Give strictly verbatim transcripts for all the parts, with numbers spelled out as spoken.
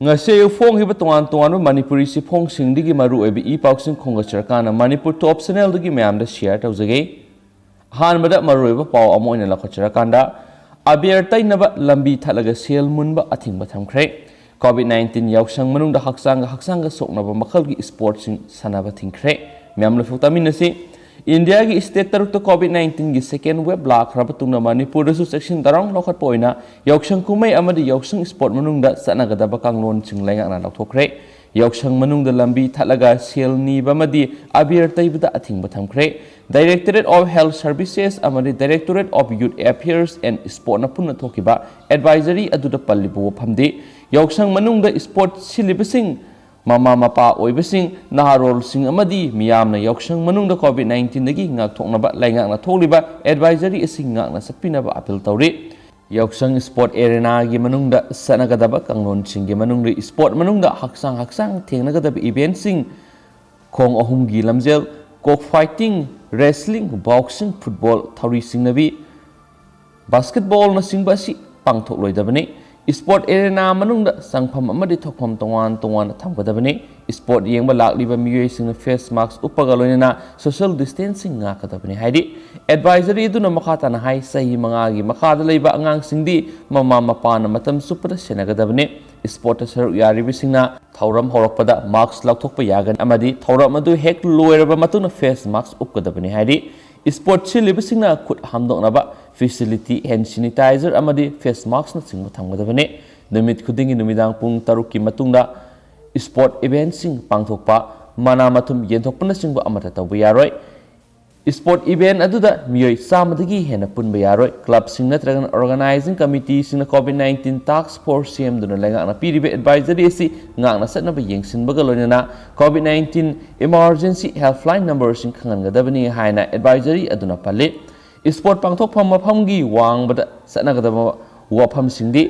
ꯉꯁꯤ ꯑꯌꯨꯛ ꯐꯣꯡꯈꯤꯕ ꯇꯣꯉꯥꯟ ꯇꯣꯉꯥꯟꯕ ꯃꯅꯤꯄꯨꯔꯤ ꯆꯦꯐꯣꯡꯁꯤꯡꯗꯒꯤ ꯃꯔꯨꯑꯣꯏꯕ ꯏ ꯄꯥꯎꯁꯤꯡ ꯈꯣꯝꯒꯠꯆꯔꯀꯥꯟꯗ ꯃꯅꯤꯄꯨꯔ ꯇꯣꯞ ꯆꯦꯅꯦꯜꯗꯒꯤ ꯃꯌꯥꯝꯗ ꯁꯤꯌꯔ ꯇꯧꯖꯒꯦ꯫ ꯑꯍꯥꯟꯕꯗ ꯃꯔꯨꯑꯣꯏꯕ ꯄꯥꯎ ꯑꯃ ꯑꯣꯏꯅ ꯂꯧꯈꯠꯆꯔꯀꯥꯟꯗ, ꯑꯕꯦꯔ ꯇꯩꯅꯕ ꯂꯝꯕꯤ ꯊꯠꯂꯒ ꯁꯦꯜ ꯃꯨꯟꯕ ꯑꯊꯤꯡꯕ ꯊꯝꯈ꯭ꯔꯦ꯫ ꯀꯣꯚꯤꯗ ꯅꯥꯏꯟꯇꯤꯟ ꯌꯥꯎꯁꯪ ꯃꯅꯨꯡꯗ ꯍꯛꯆꯥꯡꯒ ꯍꯛꯆꯥꯡꯒ ꯁꯣꯛꯅꯕ ꯃꯈꯜꯒꯤ ꯏꯁꯄꯣꯔꯠꯁꯤꯡ ꯁꯥꯟꯅꯕ ꯊꯤꯡꯈ꯭ꯔꯦ꯫ ꯃꯌꯥꯝ ꯂꯣꯏꯐꯥꯎ ꯇꯥꯃꯤꯟꯅꯁꯤ꯫ ꯏꯟꯗꯤꯌꯥꯒꯤ ꯁ꯭ꯇꯦꯠ ꯇꯔꯨꯛꯇ ꯀꯣꯚꯤꯗ ꯅꯥꯏꯟꯇꯤꯟꯒꯤ ꯁꯦꯀꯦꯟ ꯋꯦꯕ ꯂꯥꯛꯈ꯭ꯔꯕ ꯇꯨꯡꯗ ꯃꯅꯤꯄꯨꯔꯗꯁꯨ ꯆꯦꯛꯁꯤꯟ ꯊꯧꯔꯥꯡ ꯂꯧꯈꯠꯄ ꯑꯣꯏꯅ ꯌꯥꯎꯁꯪ ꯀꯨꯝꯍꯩ ꯑꯃꯗꯤ ꯌꯥꯎꯁꯪ ꯏꯁꯄꯣꯔꯠ ꯃꯅꯨꯡꯗ ꯆꯠꯅꯒꯗꯕ ꯀꯥꯡꯂꯣꯟꯁꯤꯡ ꯂꯩꯉꯥꯛꯅ ꯂꯧꯊꯣꯛꯈ꯭ꯔꯦ꯫ ꯌꯥꯎꯁꯪ ꯃꯅꯨꯡꯗ ꯂꯝꯕꯤ ꯊꯠꯂꯒ ꯁꯦꯜ ꯅꯤꯕ ꯑꯃꯗꯤ ꯑꯕꯦꯔ ꯇꯩꯕꯗ ꯑꯊꯤꯡꯕ ꯊꯝꯈ꯭ꯔꯦ꯫ Directorate of Health Services ꯑꯃꯗꯤ Directorate of Youth Affairs and Sportꯅ ꯄꯨꯟꯅ ꯊꯣꯛꯈꯤꯕ ꯑꯦꯗꯚꯥꯏꯖꯔꯤ ꯑꯗꯨꯗ ꯄꯜꯂꯤꯕ ꯋꯥꯐꯝꯗꯤ, ꯌꯥꯎꯁꯪ ꯃꯅꯨꯡꯗ ꯏꯁꯄꯣꯔꯠ ꯁꯤꯜꯂꯤꯕꯁꯤꯡ, ꯃꯃꯥ ꯃꯄꯥ ꯑꯣꯏꯕꯁꯤꯡ, ꯅꯍꯥꯔꯣꯜꯁꯤꯡ ꯑꯃꯗꯤ ꯃꯤꯌꯥꯝꯅ ꯌꯥꯎꯁꯪ ꯃꯅꯨꯡꯗ ꯀꯣꯚꯤꯗ ꯅꯥꯏꯟꯇꯤꯟꯗꯒꯤ ꯉꯥꯛꯊꯣꯛꯅꯕ ꯂꯩꯉꯥꯛꯅ ꯊꯣꯛꯂꯤꯕ ꯑꯦꯗꯚꯥꯏꯖꯔꯤ ꯑꯁꯤ ꯉꯥꯛꯅ ꯆꯠꯄꯤꯅꯕ ꯑꯄꯤꯜ ꯇꯧꯔꯤ꯫ ꯌꯥꯎꯁꯪ ꯏꯁꯄꯣꯔꯠ ꯑꯦꯔꯦꯅꯥꯒꯤ ꯃꯅꯨꯡꯗ ꯆꯠꯅꯒꯗꯕ ꯀꯥꯡꯂꯣꯟꯁꯤꯡꯒꯤ ꯃꯅꯨꯡꯗ ꯏꯁꯄꯣꯔꯠ ꯃꯅꯨꯡꯗ ꯍꯛꯆꯥꯡ ꯍꯛꯆꯥꯡ ꯊꯦꯡꯅꯒꯗꯕ ꯏꯚꯦꯟꯠꯁꯤꯡ, ꯈꯣꯡ ꯑꯍꯨꯝꯒꯤ ꯂꯝꯖꯦꯜ, ꯀꯣꯛ ꯐꯥꯏꯇꯤꯡ, ꯔꯦꯁꯂꯤꯡ, ꯕꯣꯛꯁꯤꯡ, ꯐꯨꯠꯕꯣꯜ, ꯊꯧꯔꯤ ꯆꯤꯡꯅꯕꯤ, ꯕꯥꯁꯀꯦꯠꯕꯣꯜꯅꯆꯤꯡꯕ ꯑꯁꯤ ꯄꯥꯡꯊꯣꯛꯂꯣꯏꯗꯕꯅꯤ꯫ ꯏꯁꯄꯣꯔꯠ ꯑꯦꯔꯦꯅꯥ ꯃꯅꯨꯡꯗ ꯆꯪꯐꯝ ꯑꯃꯗꯤ ꯊꯣꯛꯐꯝ ꯇꯣꯉꯥꯟ ꯇꯣꯉꯥꯟꯅ ꯊꯝꯒꯗꯕꯅꯤ꯫ ꯏꯁꯄꯣꯔꯠ ꯌꯦꯡꯕ ꯂꯥꯛꯂꯤꯕ ꯃꯤꯑꯣꯏꯁꯤꯡꯅ ꯐꯦꯁ ꯃꯥꯛꯁ ꯎꯞꯄꯒ ꯂꯣꯏꯅꯅ ꯁꯣꯁꯤꯌꯦꯜ ꯗꯤꯁꯇꯦꯟꯁꯤꯡ ꯉꯥꯛꯀꯗꯕꯅꯤ ꯍꯥꯏꯔꯤ꯫ ꯑꯦꯗꯚꯥꯏꯖꯔꯤ ꯑꯗꯨꯅ ꯃꯈꯥ ꯇꯥꯅ ꯍꯥꯏ, ꯆꯍꯤ ꯃꯉꯥꯒꯤ ꯃꯈꯥꯗ ꯂꯩꯕ ꯑꯉꯥꯡꯁꯤꯡꯗꯤ ꯃꯃꯥ ꯃꯄꯥꯅ ꯃꯇꯝ ꯆꯨꯞꯄꯗ ꯁꯦꯟꯅꯒꯗꯕꯅꯤ꯫ ꯏꯁꯄꯣꯔꯠꯇ ꯁꯔꯨꯛ ꯌꯥꯔꯤꯕꯁꯤꯡꯅ ꯊꯧꯔꯝ ꯍꯧꯔꯛꯄꯗ ꯃꯥꯛꯁ ꯂꯧꯊꯣꯛꯄ ꯌꯥꯒꯅꯤ ꯑꯃꯗꯤ ꯊꯧꯔꯝ ꯑꯗꯨ ꯍꯦꯛ ꯂꯣꯏꯔꯕ ꯃꯇꯨꯡꯗ ꯐꯦꯁ ꯃꯥꯛꯁ ꯎꯞꯀꯗꯕꯅꯤ ꯍꯥꯏꯔꯤ꯫ ꯏꯁꯄꯣꯔꯠ ꯁꯤꯜꯂꯤꯕꯁꯤꯡꯅ ꯈꯨꯠ ꯍꯥꯝꯗꯣꯛꯅꯕ ꯐꯦꯁꯤꯂꯤꯇꯤ, ꯍꯦꯟ ꯁꯦꯅꯤꯇꯥꯏꯖꯔ ꯑꯃꯗꯤ ꯐꯦꯁ ꯃꯥꯛꯁꯅꯆꯤꯡꯕ ꯊꯝꯒꯗꯕꯅꯤ꯫ ꯅꯨꯃꯤꯠ ꯈꯨꯗꯤꯡꯒꯤ ꯅꯨꯃꯤꯗꯥꯡ ꯄꯨꯡ ꯇꯔꯨꯛꯀꯤ ꯃꯇꯨꯡꯗ ꯏꯁꯄꯣꯔꯠ ꯏꯚꯦꯟꯠꯁꯤꯡ ꯄꯥꯡꯊꯣꯛꯄ, ꯃꯅꯥ ꯃꯊꯨꯝ ꯌꯦꯟꯊꯣꯛꯄꯅꯆꯤꯡꯕ ꯑꯃꯠꯇ ꯇꯧꯕ ꯌꯥꯔꯣꯏ꯫ ꯏꯁꯄꯣꯔꯠ ꯏꯚꯦꯟꯠ ꯑꯗꯨꯗ ꯃꯤꯑꯣꯏ ꯆꯥꯝꯃꯗꯒꯤ ꯍꯦꯟꯅ ꯄꯨꯟꯕ ꯌꯥꯔꯣꯏ꯫ ꯀ꯭ꯂꯕꯁꯤꯡ ꯅꯠꯇ꯭ꯔꯒꯅ ꯑꯣꯔꯒꯅꯥꯏꯖꯤꯡ ꯀꯃꯤꯇꯤꯁꯤꯡꯅ ꯀꯣꯚꯤꯗ ꯅꯥꯏꯟꯇꯤꯟ ꯇꯥꯛꯁ ꯐꯣꯔꯁ ꯁꯦꯝꯗꯨꯅ ꯂꯩꯉꯥꯛꯅ ꯄꯤꯔꯤꯕ ꯑꯦꯗꯚꯥꯏꯖꯔꯤ ꯑꯁꯤ ꯉꯥꯛꯅ ꯆꯠꯅꯕ ꯌꯦꯡꯁꯤꯟꯕꯒ ꯂꯣꯏꯅꯅ ꯀꯣꯚꯤꯗ ꯅꯥꯏꯟꯇꯤꯟ ꯏꯃꯥꯔꯖꯦꯟꯁꯤ ꯍꯦꯜꯞꯂꯥꯏꯟ ꯅꯝꯕꯔꯁꯤꯡ ꯈꯪꯍꯟꯒꯗꯕꯅꯤ ꯍꯥꯏꯅ ꯑꯦꯗꯚꯥꯏꯖꯔꯤ ꯑꯗꯨꯅ ꯄꯜꯂꯤ꯫ ꯏꯁꯄꯣꯔꯠ ꯄꯥꯡꯊꯣꯛꯐꯝ ꯃꯐꯝꯒꯤ ꯋꯥꯡꯃꯗ ꯆꯠꯅꯒꯗꯕ ꯋꯥꯐꯝꯁꯤꯡꯗꯤ,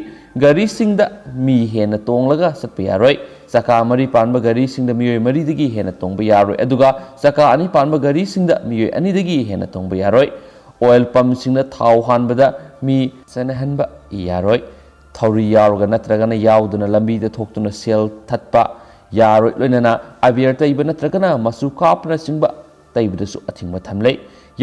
ꯒꯥꯔꯤꯁꯤꯡꯗ ꯃꯤ ꯍꯦꯟꯅ ꯇꯣꯡꯂꯒ ꯆꯠꯄ ꯌꯥꯔꯣꯏ꯫ ꯆꯀꯥ ꯃꯔꯤ ꯄꯥꯟꯕ ꯒꯥꯔꯤꯁꯤꯡꯗ ꯃꯤꯑꯣꯏ ꯃꯔꯤꯗꯒꯤ ꯍꯦꯟꯅ ꯇꯣꯡꯕ ꯌꯥꯔꯣꯏ, ꯑꯗꯨꯒ ꯆꯀꯥ ꯑꯅꯤ ꯄꯥꯟꯕ ꯒꯥꯔꯤꯁꯤꯡꯗ ꯃꯤꯑꯣꯏ ꯑꯅꯤꯗꯒꯤ ꯍꯦꯟꯅ ꯇꯣꯡꯕ ꯌꯥꯔꯣꯏ꯫ ꯑꯣꯏꯜ ꯄꯝꯁꯤꯡꯗ ꯊꯥꯎ ꯍꯥꯟꯕꯗ ꯃꯤ ꯆꯠꯅꯍꯟꯕ ꯌꯥꯔꯣꯏ꯫ ꯊꯧꯔꯤ ꯌꯥꯎꯔꯒ ꯅꯠꯇ꯭ꯔꯒꯅ ꯌꯥꯎꯗꯅ ꯂꯝꯕꯤꯗ ꯊꯣꯛꯇꯨꯅ ꯁꯦꯜ ꯊꯠꯄ ꯌꯥꯔꯣꯏ꯫ ꯂꯣꯏꯅꯅ ꯑꯕꯦꯔ ꯇꯩꯕ ꯅꯠꯇ꯭ꯔꯒꯅ ꯃꯆꯨ ꯀꯥꯞꯄꯅꯆꯤꯡꯕ ꯇꯩꯕꯗꯁꯨ ꯑꯊꯤꯡꯕ ꯊꯝꯂꯦ꯫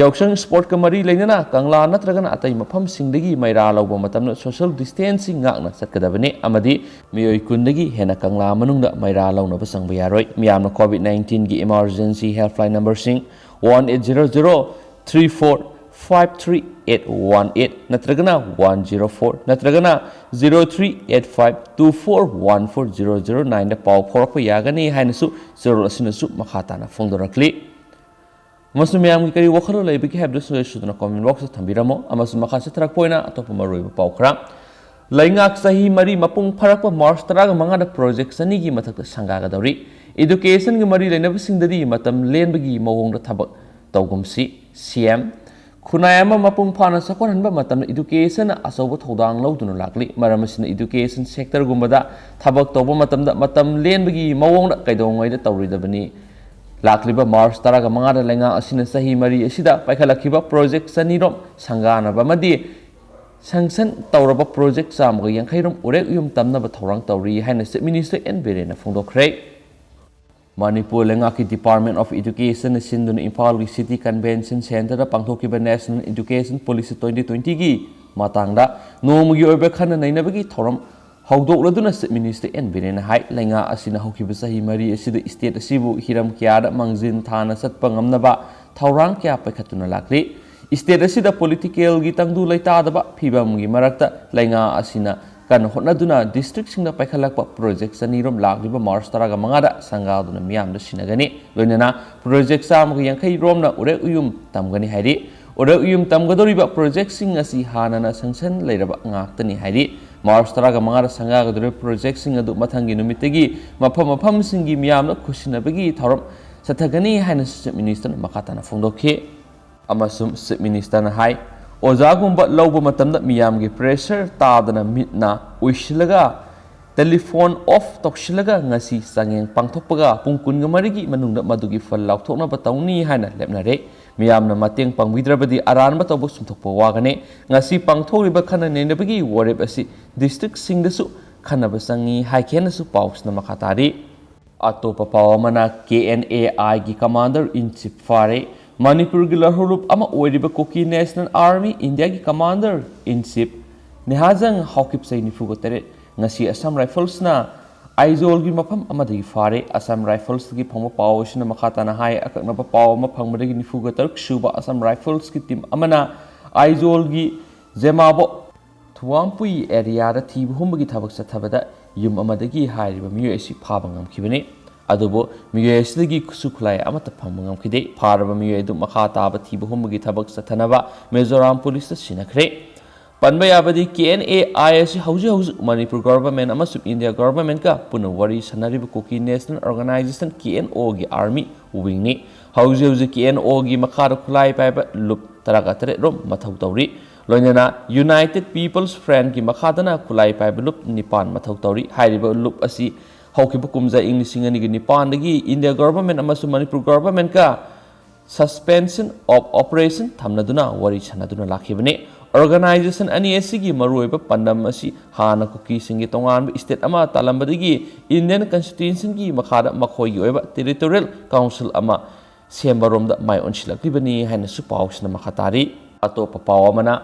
ꯌꯥꯎꯁꯪ ꯁ꯭ꯄꯣꯔꯠꯀ ꯃꯔꯤ ꯂꯩꯅꯅ ꯀꯪꯂꯥ ꯅꯠꯇ꯭ꯔꯒꯅ ꯑꯇꯩ ꯃꯐꯝꯁꯤꯡꯗꯒꯤ ꯃꯩꯔꯥ ꯂꯧꯕ ꯃꯇꯝꯗ ꯁꯣꯁꯤꯌꯦꯜ ꯗꯤꯁꯇꯦꯟꯁꯤꯡ ꯉꯥꯛꯅ ꯆꯠꯀꯗꯕꯅꯤ ꯑꯃꯗꯤ ꯃꯤꯑꯣꯏ ꯀꯨꯟꯗꯒꯤ ꯍꯦꯟꯅ ꯀꯪꯂꯥ ꯃꯅꯨꯡꯗ ꯃꯩꯔꯥ ꯂꯧꯅꯕ ꯆꯪꯕ ꯌꯥꯔꯣꯏ꯫ ꯃꯤꯌꯥꯝꯅ ꯀꯣꯚꯤꯗ ꯅꯥꯏꯟꯇꯤꯟꯒꯤ ꯏꯃꯥꯔꯖꯦꯟꯁꯤ ꯍꯦꯜꯞꯂꯥꯏꯟ ꯅꯝꯕꯔꯁꯤꯡ one eight zero zero three four five three eight one eight ꯅꯠꯇ꯭ꯔꯒꯅ ꯋꯥꯟ ꯖꯤꯔꯣ ꯐꯣꯔ ꯅꯠꯇ꯭ꯔꯒꯅ zero three eight five two four one four zero zero ꯅꯥꯏꯟꯗ ꯄꯥꯎ ꯐꯥꯎꯔꯛꯄ ꯌꯥꯒꯅꯤ ꯍꯥꯏꯅꯁꯨ ꯆꯦꯔꯣꯜ ꯑꯁꯤꯅꯁꯨ ꯃꯈꯥ ꯇꯥꯅ ꯐꯣꯡꯗꯣꯔꯛꯂꯤ꯫ ꯑꯃꯁꯨꯡ ꯃꯌꯥꯝꯒꯤ ꯀꯔꯤ ꯋꯥꯈꯜꯂꯣꯟ ꯂꯩꯕꯒꯦ ꯍꯥꯏꯕꯗꯨꯁꯨ ꯁꯣꯏꯗꯅ ꯀꯣꯃꯦꯟ ꯕꯣꯛꯁꯇ ꯊꯝꯕꯤꯔꯝꯃꯣ꯫ ꯑꯃꯁꯨꯡ ꯃꯈꯥ ꯆꯠꯊꯔꯛꯄ ꯑꯣꯏꯅ ꯑꯇꯣꯞꯄ ꯃꯔꯨꯑꯣꯏꯕ ꯄꯥꯎ ꯈꯔ꯫ ꯂꯩꯉꯥꯛ ꯆꯍꯤ ꯃꯔꯤ ꯃꯄꯨꯡ ꯐꯥꯔꯛꯄ ꯃꯥꯔꯆ ꯇꯔꯥꯒ ꯃꯉꯥꯗ ꯄ꯭ꯔꯣꯖꯦꯛ ꯆꯅꯤꯒꯤ ꯃꯊꯛꯇ ꯁꯪꯒꯥꯒꯗꯧꯔꯤ꯫ ꯏꯗꯨꯀꯦꯁꯟꯒ ꯃꯔꯤ ꯂꯩꯅꯕꯁꯤꯡꯗꯗꯤ ꯃꯇꯝ ꯂꯦꯟꯕꯒꯤ ꯃꯑꯣꯡꯗ ꯊꯕꯛ ꯇꯧꯒꯨꯝꯁꯤ꯫ ꯁꯤ ꯑꯦꯝ꯫ ꯈꯨꯟꯅꯥꯏ ꯑꯃ ꯃꯄꯨꯡ ꯐꯥꯅ ꯆꯥꯎꯈꯠꯍꯟꯕ ꯃꯇꯝꯗ ꯏꯗꯨꯀꯦꯁꯟꯅ ꯑꯆꯧꯕ ꯊꯧꯗꯥꯡ ꯂꯧꯗꯨꯅ ꯂꯥꯛꯂꯤ꯫ ꯃꯔꯝ ꯑꯁꯤꯅ ꯏꯗꯨꯀꯦꯁꯟ ꯁꯦꯛꯇꯔꯒꯨꯝꯕꯗ ꯊꯕꯛ ꯇꯧꯕ ꯃꯇꯝꯗ ꯃꯇꯝ ꯂꯦꯟꯕꯒꯤ ꯃꯑꯣꯡꯗ ꯀꯩꯗꯧꯉꯩꯗ ꯇꯧꯔꯣꯏꯗꯕꯅꯤ꯫ ꯂꯥꯛꯂꯤꯕ ꯃꯥꯔꯆ ꯇꯔꯥꯒ ꯃꯉꯥꯗ ꯂꯩꯉꯥꯛ ꯑꯁꯤꯅ ꯆꯍꯤ ꯃꯔꯤ ꯑꯁꯤꯗ ꯄꯥꯏꯈꯠꯂꯛꯈꯤꯕ ꯄ꯭ꯔꯣꯖꯦꯛ ꯆꯅꯤꯔꯣꯝ ꯁꯪꯒꯥꯅꯕ ꯑꯃꯗꯤ ꯁꯪꯁꯟ ꯇꯧꯔꯕ ꯄ꯭ꯔꯣꯖꯦꯛ ꯆꯥꯝꯃꯒ ꯌꯥꯡꯈꯩꯔꯣꯝ ꯎꯔꯦꯛ ꯎꯌꯨꯝ ꯇꯝꯅꯕ ꯊꯧꯔꯥꯡ ꯇꯧꯔꯤ ꯍꯥꯏꯅ ꯆꯤꯐ ꯃꯤꯅꯤꯁꯇꯔ ꯑꯦꯟ ꯕꯤꯔꯦꯟꯅ ꯐꯣꯡꯗꯣꯛꯈ꯭ꯔꯦ꯫ ꯃꯅꯤꯄꯨꯔ ꯂꯩꯉꯥꯛꯀꯤ Department of Educationꯅ ꯁꯤꯟꯗꯨꯅ ꯏꯝꯐꯥꯜꯒꯤ ꯁꯤꯇꯤ ꯀꯟꯚꯦꯟꯁꯟ ꯁꯦꯟꯇꯔꯗ ꯄꯥꯡꯊꯣꯛꯈꯤꯕ National Education Policy twenty twentyꯒꯤ ꯃꯇꯥꯡꯗ ꯅꯣꯡꯃꯒꯤ ꯑꯣꯏꯕ ꯈꯟꯅ ꯅꯩꯅꯕꯒꯤ ꯊꯧꯔꯝ ꯍꯧꯗꯣꯛꯂꯗꯨꯅ ꯆꯤꯐ ꯃꯤꯅꯤꯁꯇꯔ ꯑꯦꯟ ꯕꯤꯔꯦꯟꯅ ꯍꯥꯏ, ꯂꯩꯉꯥꯛ ꯑꯁꯤꯅ ꯍꯧꯈꯤꯕ ꯆꯍꯤ ꯃꯔꯤ ꯑꯁꯤꯗ ꯁ꯭ꯇꯦꯠ ꯑꯁꯤꯕꯨ ꯍꯤꯔꯝ ꯀꯌꯥꯗ ꯃꯥꯡꯖꯤꯟ ꯊꯥꯅ ꯆꯠꯄ ꯉꯝꯅꯕ ꯊꯧꯔꯥꯡ ꯀꯌꯥ ꯄꯥꯏꯈꯠꯇꯨꯅ ꯂꯥꯛꯂꯤ꯫ ꯁ꯭ꯇꯦꯠ ꯑꯁꯤꯗ ꯄꯣꯂꯤꯇꯤꯀꯦꯜꯒꯤ ꯇꯪꯗꯨ ꯂꯩꯇꯥꯗꯕ ꯐꯤꯕꯝꯒꯤ ꯃꯔꯛꯇ ꯂꯩꯉꯥꯛ ꯑꯁꯤꯅ ꯀꯟꯅ ꯍꯣꯠꯅꯗꯨꯅ ꯗꯤꯁꯇ꯭ꯔꯤꯛꯁꯤꯡꯗ ꯄꯥꯏꯈꯠꯂꯛꯄ ꯄ꯭ꯔꯣꯖꯦꯛ ꯆꯅꯤꯔꯣꯝ ꯂꯥꯛꯂꯤꯕ ꯃꯥꯔꯆ ꯇꯔꯥꯒ ꯃꯉꯥꯗ ꯁꯪꯒꯥꯗꯨꯅ ꯃꯤꯌꯥꯝꯗ ꯁꯤꯟꯅꯒꯅꯤ꯫ ꯂꯣꯏꯅꯅ ꯄ꯭ꯔꯣꯖꯦꯛ ꯆꯥꯝꯃꯒ ꯌꯥꯡꯈꯩ ꯔꯣꯝꯅ ꯎꯔꯦꯛ ꯎꯌꯨꯝ ꯇꯝꯒꯅꯤ ꯍꯥꯏꯔꯤ꯫ ꯎꯔꯦꯛ ꯎꯌꯨꯝ ꯇꯝꯒꯗꯧꯔꯤꯕ ꯄ꯭ꯔꯣꯖꯦꯛꯁꯤꯡ ꯑꯁꯤ ꯍꯥꯟꯅꯅ ꯁꯪꯁꯟ ꯂꯩꯔꯕ ꯉꯥꯛꯇꯅꯤ ꯍꯥꯏꯔꯤ꯫ ꯃꯥꯔꯆ ꯇꯔꯥꯒ ꯃꯉꯥꯗ ꯁꯪꯒꯥꯒꯗꯧꯔꯤꯕ ꯄ꯭ꯔꯣꯖꯦꯛꯁꯤꯡ ꯑꯗꯨ ꯃꯊꯪꯒꯤ ꯅꯨꯃꯤꯠꯇꯒꯤ ꯃꯐꯝ ꯃꯐꯝꯁꯤꯡꯒꯤ ꯃꯤꯌꯥꯝꯅ ꯈꯨꯠꯁꯤꯟꯅꯕꯒꯤ ꯊꯧꯔꯝ ꯆꯠꯊꯒꯅꯤ ꯍꯥꯏꯅꯁꯨ ꯆꯤꯐ ꯃꯤꯅꯤꯁꯇꯔꯅ ꯃꯈꯥ ꯇꯥꯅ ꯐꯣꯡꯗꯣꯛꯈꯤ꯫ ꯑꯃꯁꯨꯡ ꯆꯤꯐ ꯃꯤꯅꯤꯁꯇꯔꯅ ꯍꯥꯏ, ꯑꯣꯖꯥꯒꯨꯝꯕ ꯂꯧꯕ ꯃꯇꯝꯗ ꯃꯤꯌꯥꯝꯒꯤ ꯄ꯭ꯔꯦꯁꯔ ꯇꯥꯗꯅ ꯃꯤꯠꯅ ꯎꯏꯁꯤꯜꯂꯒ ꯇꯦꯂꯤꯐꯣꯟ ꯑꯣꯐ ꯇꯧꯁꯤꯜꯂꯒ ꯉꯁꯤ ꯆꯥꯡꯌꯦꯡ ꯄꯥꯡꯊꯣꯛꯄꯒ ꯄꯨꯡ ꯀꯨꯟꯒ ꯃꯔꯤꯒꯤ ꯃꯅꯨꯡꯗ ꯃꯗꯨꯒꯤ ꯐꯜ ꯂꯥꯎꯊꯣꯛꯅꯕ ꯇꯧꯅꯤ ꯍꯥꯏꯅ ꯂꯦꯞꯅꯔꯦ꯫ ꯃꯤꯌꯥꯝꯅ ꯃꯇꯦꯡ ꯄꯥꯡꯕꯤꯗ꯭ꯔꯕꯗꯤ ꯑꯔꯥꯟꯕ ꯇꯧꯕ ꯁꯨꯝꯊꯣꯛꯄ ꯋꯥꯒꯅꯤ꯫ ꯉꯁꯤ ꯄꯥꯡꯊꯣꯛꯂꯤꯕ ꯈꯟꯅ ꯅꯩꯅꯕꯒꯤ ꯋꯥꯔꯦꯞ ꯑꯁꯤ ꯗꯤꯁꯇ꯭ꯔꯤꯛꯁꯤꯡꯗꯁꯨ ꯈꯟꯅꯕ ꯆꯪꯏ ꯍꯥꯏꯈꯤ ꯍꯥꯏꯅꯁꯨ ꯄꯥꯎꯁꯤꯅ ꯃꯈꯥ ꯇꯥꯔꯤ꯫ ꯑꯇꯣꯞꯄ ꯄꯥꯎ ꯑꯃꯅ, ꯀꯦ ꯑꯦꯟ ꯑꯦ ꯑꯥꯏꯒꯤ commander in chief ꯐꯥꯔꯦ꯫ ꯃꯅꯤꯄꯨꯔꯒꯤ ꯂꯧꯍꯧꯂꯨꯞ ꯑꯃ ꯑꯣꯏꯔꯤꯕ ꯀꯨꯀꯤ ꯅꯦꯁꯅꯦꯜ ꯑꯥꯔꯃꯤ ꯏꯟꯗꯤꯌꯥꯒꯤ commander in chief ꯅꯦꯍꯥꯖꯪ ꯍꯥꯎꯀꯤꯞ ꯆꯍꯤ ꯅꯤꯐꯨꯒ ꯇꯔꯦꯠ ꯉꯁꯤ ꯑꯁꯥꯝ ꯔꯥꯏꯐꯜꯁꯅ ꯑꯥꯏꯖꯣꯜꯒꯤ ꯃꯐꯝ ꯑꯃꯗꯒꯤ ꯐꯥꯔꯦ꯫ ꯑꯁꯥꯝ ꯔꯥꯏꯐꯜꯁꯇꯒꯤ ꯐꯪꯕ ꯄꯥꯎ ꯑꯁꯤꯅ ꯃꯈꯥ ꯇꯥꯅ ꯍꯥꯏ, ꯑꯀꯛꯅꯕ ꯄꯥꯎ ꯑꯃ ꯐꯪꯕꯗꯒꯤ ꯅꯤꯐꯨꯒ ꯇꯔꯨꯛ ꯁꯨꯕ ꯑꯁꯥꯝ ꯔꯥꯏꯐꯜꯁꯀꯤ ꯇꯤꯝ ꯑꯃꯅ ꯑꯥꯏꯖꯣꯜꯒꯤ ꯖꯦꯃꯥꯕꯣ ꯊꯨꯋꯥꯝꯄꯨꯏ ꯑꯦꯔꯤꯌꯥꯗ ꯊꯤꯕ ꯍꯨꯝꯕꯒꯤ ꯊꯕꯛ ꯆꯠꯊꯕꯗ ꯌꯨꯝ ꯑꯃꯗꯒꯤ ꯍꯥꯏꯔꯤꯕ ꯃꯤꯑꯣꯏ ꯑꯁꯤ ꯐꯥꯕ ꯉꯝꯈꯤꯕꯅꯤ꯫ ꯑꯗꯨꯕꯨ ꯃꯤꯑꯣꯏ ꯑꯁꯤꯗꯒꯤ ꯈꯨꯠꯁꯨ ꯈꯨꯠꯂꯥꯏ ꯑꯃꯠꯇ ꯐꯪꯕ ꯉꯝꯈꯤꯗꯦ꯫ ꯐꯥꯔꯕ ꯃꯤꯑꯣꯏ ꯑꯗꯨ ꯃꯈꯥ ꯇꯥꯕ ꯊꯤꯕ ꯍꯨꯝꯕꯒꯤ ꯊꯕꯛ ꯆꯠꯊꯅꯕ ꯃꯤꯖꯣꯔꯥꯝ ꯄꯨꯂꯤꯁꯇ ꯁꯤꯟꯅꯈ꯭ꯔꯦ꯫ ꯄꯟꯕ ꯌꯥꯕꯗꯤ, ꯀꯦ ꯑꯦꯟ ꯑꯦ ꯑꯥꯏ ꯑꯁꯤ ꯍꯧꯖꯤꯛ ꯍꯧꯖꯤꯛ ꯃꯅꯤꯄꯨꯔ ꯒꯣꯚꯔꯟꯃꯦꯟꯠ ꯑꯃꯁꯨꯡ ꯏꯟꯗꯤꯌꯥ ꯒꯣꯚꯔꯟꯃꯦꯟꯠꯀ ꯄꯨꯟꯅ ꯋꯥꯔꯤ ꯁꯥꯟꯅꯔꯤꯕ ꯀꯨꯀꯤ ꯅꯦꯁꯅꯦꯜ ꯑꯣꯔꯒꯅꯥꯏꯖꯦꯁꯟ, ꯀꯦ ꯑꯦꯟ ꯑꯣꯒꯤ ꯑꯥꯔꯃꯤ ꯋꯤꯡꯅꯤ꯫ ꯍꯧꯖꯤꯛ ꯍꯧꯖꯤꯛ ꯀꯦ ꯑꯦꯟ ꯑꯣꯒꯤ ꯃꯈꯥꯗ ꯈꯨꯠꯂꯥꯏ ꯄꯥꯏꯕ ꯂꯨꯞ ꯇꯔꯥꯒ ꯇꯔꯦꯠ ꯔꯣꯝ ꯃꯊꯧ ꯇꯧꯔꯤ꯫ ꯂꯣꯏꯅꯅ ꯌꯨꯅꯥꯏꯇꯦꯗ ꯄꯤꯄꯜꯁ ꯐ꯭ꯔꯟꯠꯀꯤ ꯃꯈꯥꯗꯅ ꯈꯨꯠꯂꯥꯏ ꯄꯥꯏꯕ ꯂꯨꯞ ꯅꯤꯄꯥꯟ ꯃꯊꯧ ꯇꯧꯔꯤ꯫ ꯍꯥꯏꯔꯤꯕ ꯂꯨꯞ ꯑꯁꯤ ꯍꯧꯈꯤꯕ ꯀꯨꯝꯖꯥ ꯏꯪ ꯂꯤꯁꯤꯡ ꯑꯅꯤꯒ ꯅꯤꯄꯥꯟꯗꯒꯤ ꯏꯟꯗꯤꯌꯥ ꯒꯣꯚꯔꯟꯃꯦꯟꯠ ꯑꯃꯁꯨꯡ ꯃꯅꯤꯄꯨꯔ ꯒꯣꯚꯔꯟꯃꯦꯟꯠꯀ suspension of operation ꯊꯝꯅꯗꯨꯅ ꯋꯥꯔꯤ ꯁꯥꯟꯅꯗꯨꯅ ꯂꯥꯛꯈꯤꯕꯅꯤ꯫ ꯑꯣꯔꯒꯅꯥꯏꯖꯦꯁꯟ ꯑꯅꯤ ꯑꯁꯤꯒꯤ ꯃꯔꯨꯑꯣꯏꯕ ꯄꯥꯟꯗꯝ ꯑꯁꯤ ꯍꯥꯟꯅ ꯀꯨꯀꯤꯁꯤꯡꯒꯤ ꯇꯣꯉꯥꯟꯕ ꯁ꯭ꯇꯦꯠ ꯑꯃ ꯇꯥꯜꯂꯝꯕꯗꯒꯤ ꯏꯟꯗꯤꯌꯟ ꯀꯟꯁꯇꯤꯇ꯭ꯌꯨꯁꯟꯒꯤ ꯃꯈꯥꯗ ꯃꯈꯣꯏꯒꯤ ꯑꯣꯏꯕ ꯇꯦꯔꯤꯇꯣꯔꯤꯌꯦꯜ ꯀꯥꯎꯟꯁꯤꯜ ꯑꯃ ꯁꯦꯝꯕꯔꯣꯝꯗ ꯃꯥꯏ ꯑꯣꯟꯁꯤꯜꯂꯛꯂꯤꯕꯅꯤ ꯍꯥꯏꯅꯁꯨ ꯄꯥꯎꯁꯤꯅ ꯃꯈꯥ ꯇꯥꯔꯤ꯫ ꯑꯇꯣꯞꯄ ꯄꯥꯎ ꯑꯃꯅ,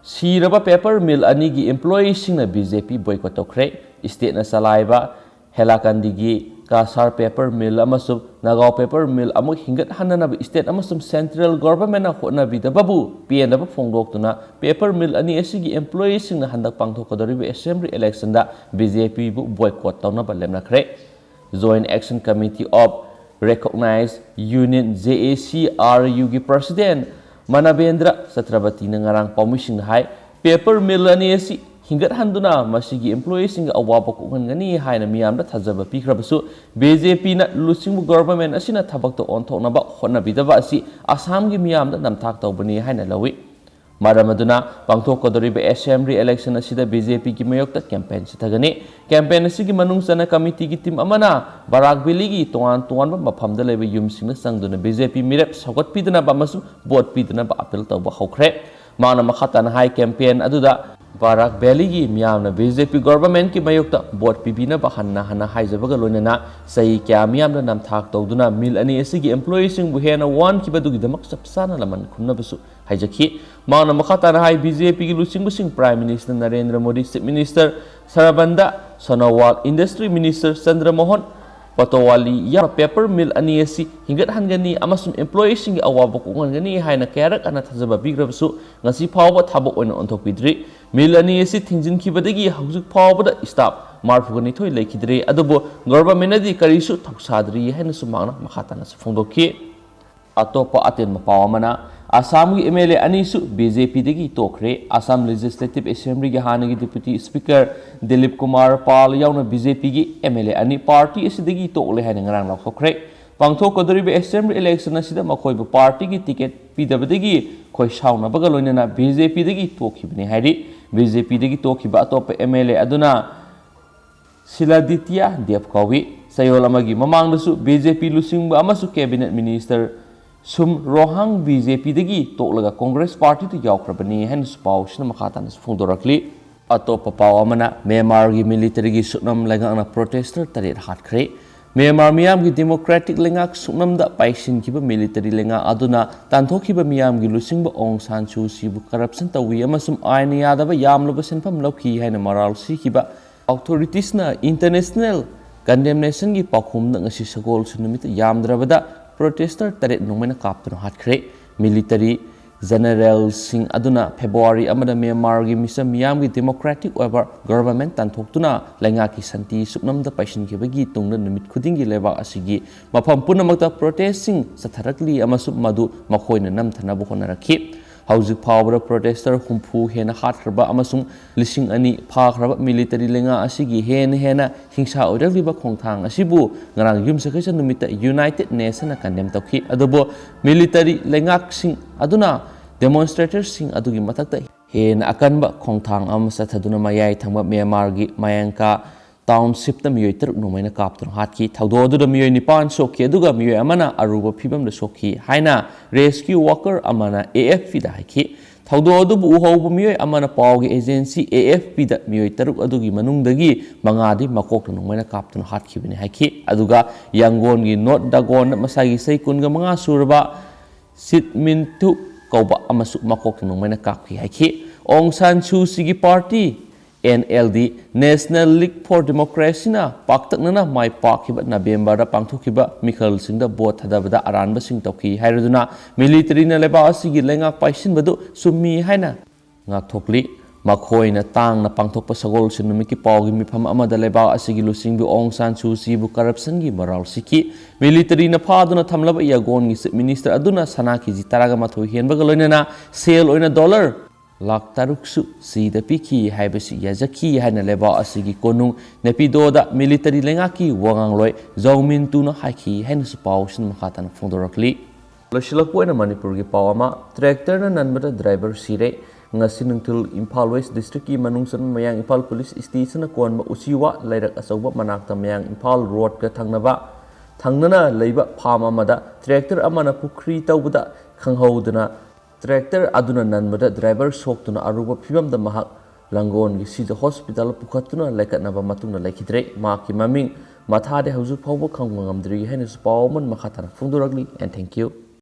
ꯁꯤꯔꯕ ꯄꯦꯄꯔ ꯃꯤꯜ ꯑꯅꯤꯒꯤ ꯏꯝꯄ꯭ꯂꯣꯌꯤꯁꯤꯡꯅ ꯕꯤ ꯖꯦ ꯄꯤ ꯕꯣꯏꯀꯣꯠ ꯇꯧꯈ꯭ꯔꯦ꯫ ꯁ꯭ꯇꯦꯠꯅ ꯆꯂꯥꯏꯕ ꯍꯦꯂꯥꯀꯥꯟꯗꯤꯒꯤ ꯀꯥꯁꯥꯔ ꯄꯦꯄꯔ ꯃꯤꯜ ꯑꯃꯁꯨꯡ ꯅꯥꯒꯥꯎ ꯄꯦꯄꯔ ꯃꯤꯜ ꯑꯃꯨꯛ ꯍꯤꯡꯒꯠꯍꯟꯅꯅꯕ ꯁ꯭ꯇꯦꯠ ꯑꯃꯁꯨꯡ ꯁꯦꯟꯇ꯭ꯔꯦꯜ ꯒꯣꯚꯔꯟꯃꯦꯟꯠꯅ ꯍꯣꯠꯅꯕꯤꯗꯕꯕꯨ ꯄꯦꯟꯗꯕ ꯐꯣꯡꯗꯣꯛꯇꯨꯅ ꯄꯦꯄꯔ ꯃꯤꯜ ꯑꯅꯤ ꯑꯁꯤꯒꯤ ꯏꯝꯄ꯭ꯂꯣꯌꯤꯁꯤꯡꯅ ꯍꯟꯗꯛ ꯄꯥꯡꯊꯣꯛꯀꯗꯧꯔꯤꯕ ꯑꯦꯁꯦꯝꯕ꯭ꯂꯤ ꯏꯂꯦꯛꯁꯟꯗ ꯕꯤ ꯖꯦ ꯄꯤꯕꯨ ꯕꯣꯏꯀꯣꯠ ꯇꯧꯅꯕ ꯂꯦꯞꯅꯈ꯭ꯔꯦ꯫ Joint Action Committee of Recognized Union, J A C R ꯌꯨꯒꯤ ꯄ꯭ꯔꯁꯤꯗꯦꯟꯠ ꯃꯅꯕꯦꯟꯗ꯭ꯔ ꯆꯇ꯭ꯔꯕꯇꯤꯅ ꯉꯔꯥꯡ ꯄꯥꯎꯃꯤꯁꯤꯡꯗ ꯍꯥꯏ, ꯄꯦꯄꯔ ꯃꯤꯜ ꯑꯅꯤ ꯑꯁꯤ ꯍꯤꯡꯒꯠꯍꯟꯗꯨꯅ ꯃꯁꯤꯒꯤ ꯏꯝꯄ꯭ꯂꯣꯌꯤꯁꯤꯡꯒꯤ ꯑꯋꯥꯕ ꯀꯣꯛꯍꯟꯒꯅꯤ ꯍꯥꯏꯅ ꯃꯤꯌꯥꯝꯗ ꯊꯥꯖꯕ ꯄꯤꯈ꯭ꯔꯕꯁꯨ, ꯕꯤ ꯖꯦ ꯄꯤꯅ ꯂꯨꯆꯤꯡꯕ ꯒꯣꯚꯔꯟꯃꯦꯟꯠ ꯑꯁꯤꯅ ꯊꯕꯛꯇ ꯑꯣꯟꯊꯣꯛꯅꯕ ꯍꯣꯠꯅꯕꯤꯗꯕ ꯑꯁꯤ ꯑꯁꯥꯝꯒꯤ ꯃꯤꯌꯥꯝꯗ ꯅꯝꯊꯥꯛ ꯇꯧꯕꯅꯤ ꯍꯥꯏꯅ ꯂꯧꯏ꯫ ꯃꯔꯝ ꯑꯗꯨꯅ ꯄꯥꯡꯊꯣꯛꯀꯗꯧꯔꯤꯕ assembly election ꯑꯁꯤꯗ BJPꯒꯤ ꯃꯥꯌꯣꯛꯇ campaign ꯆꯠꯊꯒꯅꯤ꯫ Campaign ꯑꯁꯤꯒꯤ ꯃꯅꯨꯡ ꯆꯟꯅ committeeꯒꯤ team ꯑꯃꯅ ꯕꯔꯥꯛ valleyꯒꯤ ꯇꯣꯉꯥꯟ ꯇꯣꯉꯥꯟꯕ ꯃꯐꯝꯗ ꯂꯩꯕ ꯌꯨꯝꯁꯤꯡꯗ ꯆꯪꯗꯨꯅ BJP ꯃꯤꯔꯦꯞ ꯁꯧꯒꯠꯄꯤꯗꯅꯕ ꯑꯃꯁꯨꯡ vote ꯄꯤꯗꯅꯕ appeal ꯇꯧꯕ ꯍꯧꯈ꯭ꯔꯦ꯫ ꯃꯍꯥꯛꯅ ꯃꯈꯥ ꯇꯥꯅ ꯍꯥꯏ, campaign ꯑꯗꯨꯗ ꯕꯔꯥꯛ valleyꯒꯤ ꯃꯤꯌꯥꯝꯅ BJP governmentꯀꯤ ꯃꯥꯌꯣꯛꯇ vote ꯄꯤꯕꯤꯅꯕ ꯍꯟꯅ ꯍꯟꯅ ꯍꯥꯏꯖꯕꯒ ꯂꯣꯏꯅꯅ ꯆꯍꯤ ꯀꯌꯥ ꯃꯤꯌꯥꯝꯗ ꯅꯝꯊꯥꯛ ꯇꯧꯗꯨꯅ mill ꯑꯅꯤ ꯑꯁꯤꯒꯤ employeeꯁꯤꯡꯕꯨ ꯍꯦꯟꯅ ꯋꯥꯍꯟꯈꯤꯕꯗꯨꯒꯤꯗꯃꯛ ꯆꯞ ꯆꯥꯅ ꯂꯃꯟ ꯈꯨꯝꯅꯕꯁꯨ ꯍꯥꯏꯖꯈꯤ꯫ ꯃꯍꯥꯛꯅ ꯃꯈꯥ ꯇꯥꯅ ꯍꯥꯏ, BJPꯒꯤ ꯂꯨꯆꯤꯡꯕꯁꯤꯡ Prime Minister Narendra Modi, Chief Minister ꯁꯔꯕꯥꯅꯟꯗ ꯁꯣꯅꯣꯋꯥꯜ, Industry Minister Chandra Mohan ꯄꯇꯣꯋꯥꯂꯤ ꯌꯥꯎꯅ paper mill ꯑꯅꯤ ꯑꯁꯤ ꯍꯤꯡꯒꯠꯍꯟꯒꯅꯤ ꯑꯃꯁꯨꯡ employeeꯁꯤꯡꯒꯤ ꯑꯋꯥꯕ ꯀꯣꯛꯍꯟꯒꯅꯤ ꯍꯥꯏꯅ ꯀꯌꯥꯔꯛ ꯍꯟꯅ ꯊꯥꯖꯕ ꯄꯤꯈ꯭ꯔꯕꯁꯨ ꯉꯁꯤ ꯐꯥꯎꯕ ꯊꯕꯛ ꯑꯣꯏꯅ ꯑꯣꯟꯊꯣꯛꯄꯤꯗ꯭ꯔꯤ꯫ Mill ꯑꯅꯤ ꯑꯁꯤ ꯊꯤꯡꯖꯤꯟꯈꯤꯕꯗꯒꯤ ꯍꯧꯖꯤꯛ ꯐꯥꯎꯕꯗ staff ꯃꯔꯤꯐꯨꯒ ꯅꯤꯊꯣꯏ ꯂꯩꯈꯤꯗ꯭ꯔꯦ, ꯑꯗꯨꯕꯨ governmentꯅꯗꯤ ꯀꯔꯤꯁꯨ ꯊꯧꯁꯥꯗ꯭ꯔꯤ ꯍꯥꯏꯅꯁꯨ ꯃꯍꯥꯛꯅ ꯃꯈꯥ ꯇꯥꯅꯁꯨ ꯐꯣꯡꯗꯣꯛꯈꯤ꯫ ꯑꯇꯣꯞꯄ ꯑꯇꯦꯟꯕ ꯄꯥꯎ ꯑꯃꯅ, ꯑꯁꯥꯝꯒꯤ MLA ꯑꯅꯤꯁꯨ BJPꯗꯒꯤ ꯇꯣꯛꯈ꯭ꯔꯦ꯫ ꯑꯁꯥꯝ Legislative Assemblyꯒꯤ ꯍꯥꯟꯅꯒꯤ Deputy Speaker ꯗꯤꯂꯤꯞ ꯀꯨꯃꯥꯔ ꯄꯥꯜ ꯌꯥꯎꯅ BJPꯒꯤ MLA ꯑꯅꯤ party ꯑꯁꯤꯗꯒꯤ ꯇꯣꯛꯂꯦ ꯍꯥꯏꯅ ꯉꯔꯥꯡ ꯂꯥꯎꯊꯣꯛꯈ꯭ꯔꯦ꯫ ꯄꯥꯡꯊꯣꯛꯀꯗꯧꯔꯤꯕ assembly election ꯑꯁꯤꯗ ꯃꯈꯣꯏꯕꯨ partyꯒꯤ ticket ꯄꯤꯗꯕꯗꯒꯤ ꯈꯣꯏꯁꯥꯎꯅꯕꯒ ꯂꯣꯏꯅꯅ BJPꯗꯒꯤ ꯇꯣꯛꯈꯤꯕꯅꯤ ꯍꯥꯏꯔꯤ꯫ BJPꯗꯒꯤ ꯇꯣꯛꯈꯤꯕ ꯑꯇꯣꯞꯄ MLA ꯑꯗꯨꯅ ꯁꯤꯂꯥꯗꯤꯇ꯭ꯌ ꯗꯦꯕ ꯀꯧꯏ꯫ ꯆꯌꯣꯜ ꯑꯃꯒꯤ ꯃꯃꯥꯡꯗꯁꯨ BJP ꯂꯨꯆꯤꯡꯕ ꯑꯃꯁꯨꯡ cabinet minister ꯁꯨꯝ ꯔꯣꯍꯥꯡ BJPꯗꯒꯤ ꯇꯣꯛꯂꯒ Congress partyꯗ ꯌꯥꯎꯈ꯭ꯔꯕꯅꯤ ꯍꯥꯏꯅꯁꯨ ꯄꯥꯎꯁꯤꯅ ꯃꯈꯥ ꯇꯥꯅꯁꯨ ꯐꯣꯡꯗꯣꯔꯛꯂꯤ꯫ ꯑꯇꯣꯞꯄ ꯄꯥꯎ ꯑꯃꯅ, ꯃ꯭ꯌꯥꯟꯃꯥꯔꯒꯤ militaryꯒꯤ ꯁꯨꯞꯅꯝ ꯂꯩꯉꯥꯛꯅ protester ꯇꯔꯦꯠ ꯍꯥꯠꯈ꯭ꯔꯦ꯫ ꯃ꯭ꯌꯥꯟꯃꯥꯔ ꯃꯤꯌꯥꯝꯒꯤ democratic ꯂꯩꯉꯥꯛ ꯁꯨꯞꯅꯝꯗ ꯄꯥꯏꯁꯤꯟꯈꯤꯕ military ꯂꯩꯉꯥꯛ ꯑꯗꯨꯅ ꯇꯥꯟꯊꯣꯛꯈꯤꯕ ꯃꯤꯌꯥꯝꯒꯤ ꯂꯨꯆꯤꯡꯕ ꯑꯣꯡ ꯁꯥꯟ ꯁꯨ ꯆꯤꯕꯨ corruption ꯇꯧꯏ ꯑꯃꯁꯨꯡ ꯑꯥꯏꯟꯅ ꯌꯥꯗꯕ ꯌꯥꯝꯂꯕ ꯁꯦꯟꯐꯝ ꯂꯧꯈꯤ ꯍꯥꯏꯅ ꯃꯔꯥꯜ ꯁꯤꯈꯤꯕ authoritiesꯅ international condemnationꯒꯤ ꯄꯥꯎꯈꯨꯝꯗ ꯉꯁꯤ ꯁꯒꯣꯜꯁꯦꯟ ꯅꯨꯃꯤꯠꯇ ꯌꯥꯝꯗ꯭ꯔꯕꯗ protester ꯇꯔꯦꯠ ꯅꯣꯡꯃꯩꯅ ꯀꯥꯞꯇꯨꯅ ꯍꯥꯠꯈ꯭ꯔꯦ꯫ Military generalꯁꯤꯡ ꯑꯗꯨꯅ February ꯑꯃꯗ ꯃ꯭ꯌꯥꯟꯃꯥꯔꯒꯤ ꯃꯤꯆꯝ ꯃꯤꯌꯥꯝꯒꯤ democratic ꯑꯣꯏꯕ government ꯇꯥꯟꯊꯣꯛꯇꯨꯅ ꯂꯩꯉꯥꯛꯀꯤ ꯁꯥꯟꯇꯤ ꯁꯨꯞꯅꯝꯗ ꯄꯥꯏꯁꯤꯟꯈꯤꯕꯒꯤ ꯇꯨꯡꯗ ꯅꯨꯃꯤꯠ ꯈꯨꯗꯤꯡꯒꯤ ꯂꯩꯕꯥꯛ ꯑꯁꯤꯒꯤ ꯃꯐꯝ ꯄꯨꯝꯅꯃꯛꯇ protestꯁꯤꯡ ꯆꯠꯊꯔꯛꯂꯤ ꯑꯃꯁꯨꯡ ꯃꯗꯨ ꯃꯈꯣꯏꯅ ꯅꯝꯊꯅꯕ ꯍꯣꯠꯅꯔꯛꯈꯤ꯫ ꯍꯧꯖꯤꯛ ꯐꯥꯎꯕꯗ protester ꯍꯨꯝꯐꯨ ꯍꯦꯟꯅ ꯍꯥꯠꯈ꯭ꯔꯕ ꯑꯃꯁꯨꯡ ꯂꯤꯁꯤꯡ ꯑꯅꯤ ꯐꯥꯈ꯭ꯔꯕ military ꯂꯩꯉꯥꯛ ꯑꯁꯤꯒꯤ ꯍꯦꯟꯅ ꯍꯦꯟꯅ ꯍꯤꯡꯁꯥ ꯑꯣꯏꯔꯛꯂꯤꯕ ꯈꯣꯡꯊꯥꯡ ꯑꯁꯤꯕꯨ ꯉꯔꯥꯡ ꯌꯨꯝꯁꯀꯩꯁ ꯅꯨꯃꯤꯠꯇ United Nationsꯅ condemn ꯇꯧꯈꯤ꯫ ꯑꯗꯨꯕꯨ military ꯂꯩꯉꯥꯛꯁꯤꯡ ꯑꯗꯨꯅ Demonstratorꯁꯤꯡ ꯑꯗꯨꯒꯤ ꯃꯊꯛꯇ ꯍꯦꯟꯅ ꯑꯀꯟꯕ ꯈꯣꯡꯊꯥꯡ ꯑꯃ ꯆꯠꯊꯗꯨꯅ ꯃꯌꯥꯏ ꯊꯪꯕ ꯃ꯭ꯌꯥꯟꯃꯥꯔꯒꯤ ꯃꯌꯥꯡꯀꯥ townshipꯇ ꯃꯤꯑꯣꯏ ꯇꯔꯨꯛ ꯅꯣꯡꯃꯩꯅ ꯀꯥꯞꯇꯨꯅ ꯍꯥꯠꯈꯤ꯫ ꯊꯧꯗꯣꯛ ꯑꯗꯨꯗ ꯃꯤꯑꯣꯏ ꯅꯤꯄꯥꯟ ꯁꯣꯛꯈꯤ, ꯑꯗꯨꯒ ꯃꯤꯑꯣꯏ ꯑꯃꯅ ꯑꯔꯨꯕ ꯐꯤꯕꯝꯗ ꯁꯣꯛꯈꯤ ꯍꯥꯏꯅ rescue worker ꯑꯃꯅ AFPꯗ ꯍꯥꯏꯈꯤ꯫ ꯊꯧꯗꯣꯛ ꯑꯗꯨꯕꯨ ꯎꯍꯧꯕ ꯃꯤꯑꯣꯏ ꯑꯃꯅ ꯄꯥꯎꯒꯤ agency AFPꯗ ꯃꯤꯑꯣꯏ ꯇꯔꯨꯛ ꯑꯗꯨꯒꯤ ꯃꯅꯨꯡꯗꯒꯤ ꯃꯉꯥꯗꯤ ꯃꯀꯣꯛꯇ ꯅꯣꯡꯃꯩꯅ ꯀꯥꯞꯇꯨꯅ ꯍꯥꯠꯈꯤꯕꯅꯤ ꯍꯥꯏꯈꯤ꯫ ꯑꯗꯨꯒ ꯌꯥꯡꯒꯣꯟꯒꯤ North Dagon ꯃꯁꯥꯒꯤ ꯆꯍꯤ ꯀꯨꯟꯒ ꯃꯉꯥ ꯁꯨꯔꯕ ꯁꯤꯠ ꯃꯤꯟꯊꯨ ꯀꯧꯕ ꯑꯃꯁꯨ ꯃꯀꯣꯛꯇ ꯅꯣꯡꯃꯩꯅ ꯀꯥꯞꯈꯤ ꯍꯥꯏꯈꯤ꯫ ꯑꯣꯡ ꯁꯥꯟ ꯁꯨ ꯆꯤꯒꯤ party NLD, National League for Democracyꯅ ꯄꯥꯛꯇꯛꯅꯅ ꯃꯥꯏ ꯄꯥꯛꯈꯤꯕ ꯅꯕꯦꯝꯕꯔꯗ ꯄꯥꯡꯊꯣꯛꯈꯤꯕ ꯃꯤꯈꯜꯁꯤꯡꯗ vote ꯊꯥꯗꯕꯗ ꯑꯔꯥꯟꯕꯁꯤꯡ ꯇꯧꯈꯤ ꯍꯥꯏꯔꯗꯨꯅ militaryꯅ ꯂꯩꯕꯥꯛ ꯑꯁꯤꯒꯤ ꯂꯩꯉꯥꯛ ꯄꯥꯏꯁꯤꯟꯕꯗꯨ ꯆꯨꯝꯃꯤ ꯍꯥꯏꯅ ꯉꯥꯛꯊꯣꯛꯂꯤ꯫ ꯃꯈꯣꯏꯅ ꯇꯥꯡꯅ ꯄꯥꯡꯊꯣꯛꯄ ꯁꯒꯣꯜꯁꯦꯜ ꯅꯨꯃꯤꯠꯀꯤ ꯄꯥꯎꯒꯤ ꯃꯤꯐꯝ ꯑꯃꯗ ꯂꯩꯕꯥꯛ ꯑꯁꯤꯒꯤ ꯂꯨꯆꯤꯡꯕꯤ ꯑꯣꯡ ꯁꯥꯟ ꯁꯨ ꯆꯤꯕꯨ corruptionꯒꯤ ꯃꯔꯥꯜ ꯁꯤꯈꯤ꯫ Militaryꯅ ꯐꯥꯗꯨꯅ ꯊꯝꯂꯕ ꯌꯥꯒꯣꯟꯒꯤ chief minister ꯑꯗꯨꯅ ꯁꯅꯥ KG ꯇꯔꯥꯒ ꯃꯥꯊꯣꯏ ꯍꯦꯟꯕꯒ ꯂꯣꯏꯅꯅ ꯁꯦꯜ ꯑꯣꯏꯅ dollar ꯂꯥꯈ ꯇꯔꯨꯛꯁꯨ ꯆꯤꯗ ꯄꯤꯈꯤ ꯍꯥꯏꯕꯁꯤ ꯌꯥꯖꯈꯤ ꯍꯥꯏꯅ ꯂꯩꯕꯥꯛ ꯑꯁꯤꯒꯤ ꯀꯣꯅꯨꯡ ꯅꯦꯄꯤꯗꯣꯗ military ꯂꯩꯉꯥꯛꯀꯤ ꯋꯥꯉꯥꯡꯂꯣꯏ ꯖꯥꯎ ꯃꯤꯟ ꯇꯨꯅ ꯍꯥꯏꯈꯤ ꯍꯥꯏꯅꯁꯨ ꯄꯥꯎꯁꯤꯅ ꯃꯈꯥ ꯇꯥꯅ ꯐꯣꯡꯗꯣꯔꯛꯂꯤ꯫ ꯂꯣꯏꯁꯤꯜꯂꯛꯄ ꯑꯣꯏꯅ ꯃꯅꯤꯄꯨꯔꯒꯤ ꯄꯥꯎ ꯑꯃ, tractorꯅ ꯅꯟꯕꯗ driver ꯁꯤꯔꯦ꯫ ꯉꯁꯤ ꯅꯨꯡꯊꯤꯜ ꯏꯝꯐꯥꯜ West districtꯀꯤ ꯃꯅꯨꯡ ꯆꯟꯕ ꯃꯌꯥꯡ ꯏꯝꯐꯥꯜ police stationꯅ ꯀꯣꯟꯕ ꯎꯆꯤꯋꯥ ꯂꯩꯔꯛ ꯑꯆꯧꯕ ꯃꯅꯥꯛꯇ ꯃꯌꯥꯡ ꯏꯝꯐꯥꯜ roadꯀ ꯊꯪꯅꯕ, ꯊꯪꯅꯅ ꯂꯩꯕ farm ꯑꯃꯗ tractor ꯑꯃꯅ ꯄꯨꯈ꯭ꯔꯤ ꯇꯧꯕꯗ ꯈꯪꯍꯧꯗꯅ tractor ꯑꯗꯨꯅ ꯅꯟꯕꯗ driver ꯁꯣꯛꯇꯨꯅ ꯑꯔꯨꯕ ꯐꯤꯕꯝꯗ ꯃꯍꯥꯛ ꯂꯥꯡꯒꯣꯜꯒꯤ ꯁꯤꯖ hospital ꯄꯨꯈꯠꯇꯨꯅ ꯂꯩꯈꯠꯅꯕ ꯃꯇꯨꯡꯗ ꯂꯩꯈꯤꯗ꯭ꯔꯦ꯫ ꯃꯍꯥꯛꯀꯤ ꯃꯃꯤꯡ ꯃꯊꯥꯗꯤ ꯍꯧꯖꯤꯛ ꯐꯥꯎꯕ ꯈꯪꯕ ꯉꯝꯗ꯭ꯔꯤ ꯍꯥꯏꯅꯁꯨ ꯄꯥꯎ ꯑꯃꯅ ꯃꯈꯥ ꯇꯥꯅ ꯐꯣꯡꯗꯣꯔꯛꯂꯤ꯫ And thank you꯫